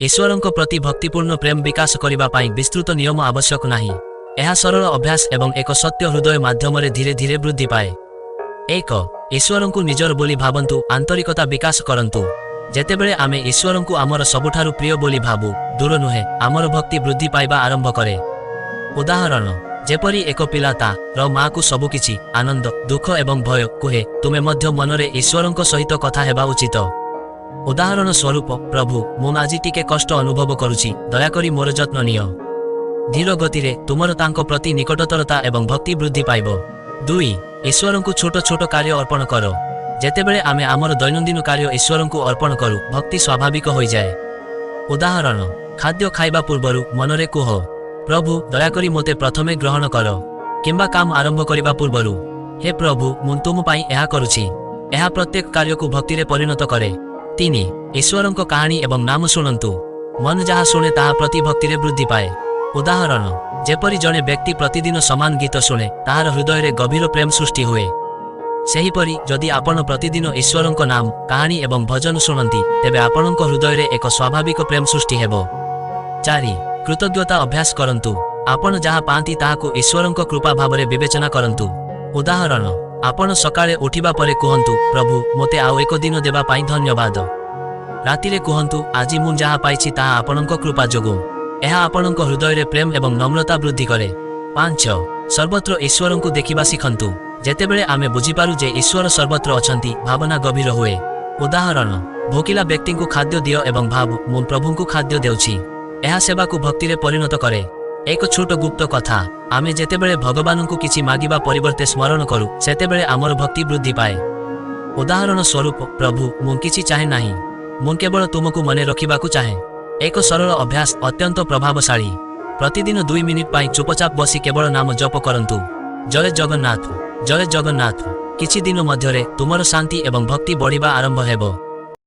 ଈଶ୍ୱରଙ୍କ ପ୍ରତି ଭକ୍ତିପୂର୍ଣ୍ଣ ପ୍ରେମ ବିକାଶ କରିବା ପାଇଁ ବିସ୍ତୃତ ନିୟମ ଆବଶ୍ୟକ ନାହିଁ। ଏହା ସରଳ ଅଭ୍ୟାସ ଏବଂ ଏକ ସତ୍ୟ ହୃଦୟ ମାଧ୍ୟମରେ ଧୀରେ ଧୀରେ ବୃଦ୍ଧି ପାଏ। 1, ଈଶ୍ୱରଙ୍କୁ ନିଜର ବୋଲି ଭାବନ୍ତୁ, ଆନ୍ତରିକତା ବିକାଶ କରନ୍ତୁ। ଯେତେବେଳେ ଆମେ ଈଶ୍ୱରଙ୍କୁ ଆମର ସବୁଠାରୁ ପ୍ରିୟ ବୋଲି ଭାବୁ, ଦୂର ନୁହେଁ, ଆମର ଭକ୍ତି ବୃଦ୍ଧି ପାଇବା ଆରମ୍ଭ କରେ। ଉଦାହରଣ, ଯେପରି ଏକ ପିଲା ତା ର ମାକୁ ସବୁକିଛି, ଆନନ୍ଦ, ଦୁଃଖ ଏବଂ ଭୟ କୁହେ, ତୁମେ ମଧ୍ୟ ମନରେ ଈଶ୍ୱରଙ୍କ ସହିତ କଥା ହେବା ଉଚିତ। ଉଦାହରଣ ସ୍ୱରୂପ, ପ୍ରଭୁ, ମୁଁ ଆଜି ଟିକେ କଷ୍ଟ ଅନୁଭବ କରୁଛି, ଦୟାକରି ମୋର ଯତ୍ନ ନିଅ। ଧୀର ଗତିରେ ତୁମର ତାଙ୍କ ପ୍ରତି ନିକଟତରତା ଏବଂ ଭକ୍ତି ବୃଦ୍ଧି ପାଇବ। 2, ଈଶ୍ୱରଙ୍କୁ ଛୋଟ ଛୋଟ କାର୍ଯ୍ୟ ଅର୍ପଣ କର। ଯେତେବେଳେ ଆମେ ଆମର ଦୈନନ୍ଦିନ କାର୍ଯ୍ୟ ଈଶ୍ୱରଙ୍କୁ ଅର୍ପଣ କରୁ, ଭକ୍ତି ସ୍ୱାଭାବିକ ହୋଇଯାଏ। ଉଦାହରଣ, ଖାଦ୍ୟ ଖାଇବା ପୂର୍ବରୁ ମନରେ କୁହ, ପ୍ରଭୁ, ଦୟାକରି ମୋତେ ପ୍ରଥମେ ଗ୍ରହଣ କର। କିମ୍ବା କାମ ଆରମ୍ଭ କରିବା ପୂର୍ବରୁ, ହେ ପ୍ରଭୁ, ମୁଁ ତୁମ ପାଇଁ ଏହା କରୁଛି। ଏହା ପ୍ରତ୍ୟେକ କାର୍ଯ୍ୟକୁ ଭକ୍ତିରେ ପରିଣତ କରେ। 3, ଈଶ୍ୱରଙ୍କ କାହାଣୀ ଏବଂ ନାମ ଶୁଣନ୍ତୁ। ମନ ଯାହା ଶୁଣେ ତାହା ପ୍ରତି ଭକ୍ତିରେ ବୃଦ୍ଧି ପାଏ। ଉଦାହରଣ, ଯେପରି ଜଣେ ବ୍ୟକ୍ତି ପ୍ରତିଦିନ ସମାନ ଗୀତ ଶୁଣେ, ତାହାର ହୃଦୟରେ ଗଭୀର ପ୍ରେମ ସୃଷ୍ଟି ହୁଏ। ସେହିପରି ଯଦି ଆପଣ ପ୍ରତିଦିନ ଈଶ୍ୱରଙ୍କ ନାମ, କାହାଣୀ ଏବଂ ଭଜନ ଶୁଣନ୍ତି, ତେବେ ଆପଣଙ୍କ ହୃଦୟରେ ଏକ ସ୍ୱାଭାବିକ ପ୍ରେମ ସୃଷ୍ଟି ହେବ। 4, କୃତଜ୍ଞତା ଅଭ୍ୟାସ କରନ୍ତୁ। ଆପଣ ଯାହା ପାଆନ୍ତି ତାହାକୁ ଈଶ୍ୱରଙ୍କ କୃପା ଭାବରେ ବିବେଚନା କରନ୍ତୁ। ଉଦାହରଣ, ଆପଣ ସକାଳେ ଉଠିବା ପରେ କୁହନ୍ତୁ, ପ୍ରଭୁ, ମୋତେ ଆଉ ଏକ ଦିନ ଦେବା ପାଇଁ ଧନ୍ୟବାଦ। ରାତିରେ କୁହନ୍ତୁ, ଆଜି ମୁଁ ଯାହା ପାଇଛି ତାହା ଆପଣଙ୍କ କୃପା ଯୋଗୁଁ। ଏହା ଆପଣଙ୍କ ହୃଦୟରେ ପ୍ରେମ ଏବଂ ନମ୍ରତା ବୃଦ୍ଧି କରେ। 5, ସର୍ବତ୍ର ଈଶ୍ୱରଙ୍କୁ ଦେଖିବା ଶିଖନ୍ତୁ। ଯେତେବେଳେ ଆମେ ବୁଝିପାରୁ ଯେ ଈଶ୍ୱର ସର୍ବତ୍ର ଅଛନ୍ତି, ଭାବନା ଗଭୀର ହୁଏ। ଉଦାହରଣ, ଭୋକିଲା ବ୍ୟକ୍ତିଙ୍କୁ ଖାଦ୍ୟ ଦିଅ ଏବଂ ଭାବ, ମୁଁ ପ୍ରଭୁଙ୍କୁ ଖାଦ୍ୟ ଦେଉଛି। ଏହା ସେବାକୁ ଭକ୍ତିରେ ପରିଣତ କରେ। ଏକ ଛୋଟ ଗୁପ୍ତ କଥା, ଆମେ ଯେତେବେଳେ ଭଗବାନଙ୍କୁ କିଛି ମାଗିବା ପରିବର୍ତ୍ତେ ସ୍ମରଣ କରୁ, ସେତେବେଳେ ଆମର ଭକ୍ତି ବୃଦ୍ଧି ପାଏ। ଉଦାହରଣ ସ୍ୱରୂପ, ପ୍ରଭୁ, ମୁଁ କିଛି ଚାହେଁ ନାହିଁ, ମୁଁ କେବଳ ତୁମକୁ ମନେ ରଖିବାକୁ ଚାହେଁ। ଏକ ସରଳ ଅଭ୍ୟାସ ଅତ୍ୟନ୍ତ ପ୍ରଭାବଶାଳୀ। ପ୍ରତିଦିନ 2 ମିନିଟ୍ ପାଇଁ ଚୁପଚାପ ବସି କେବଳ ନାମ ଜପ କରନ୍ତୁ, ଜୟ ଜଗନ୍ନାଥ, ଜୟ ଜଗନ୍ନାଥ। କିଛି ଦିନ ମଧ୍ୟରେ ତୁମର ଶାନ୍ତି ଏବଂ ଭକ୍ତି ବଢ଼ିବା ଆରମ୍ଭ ହେବ।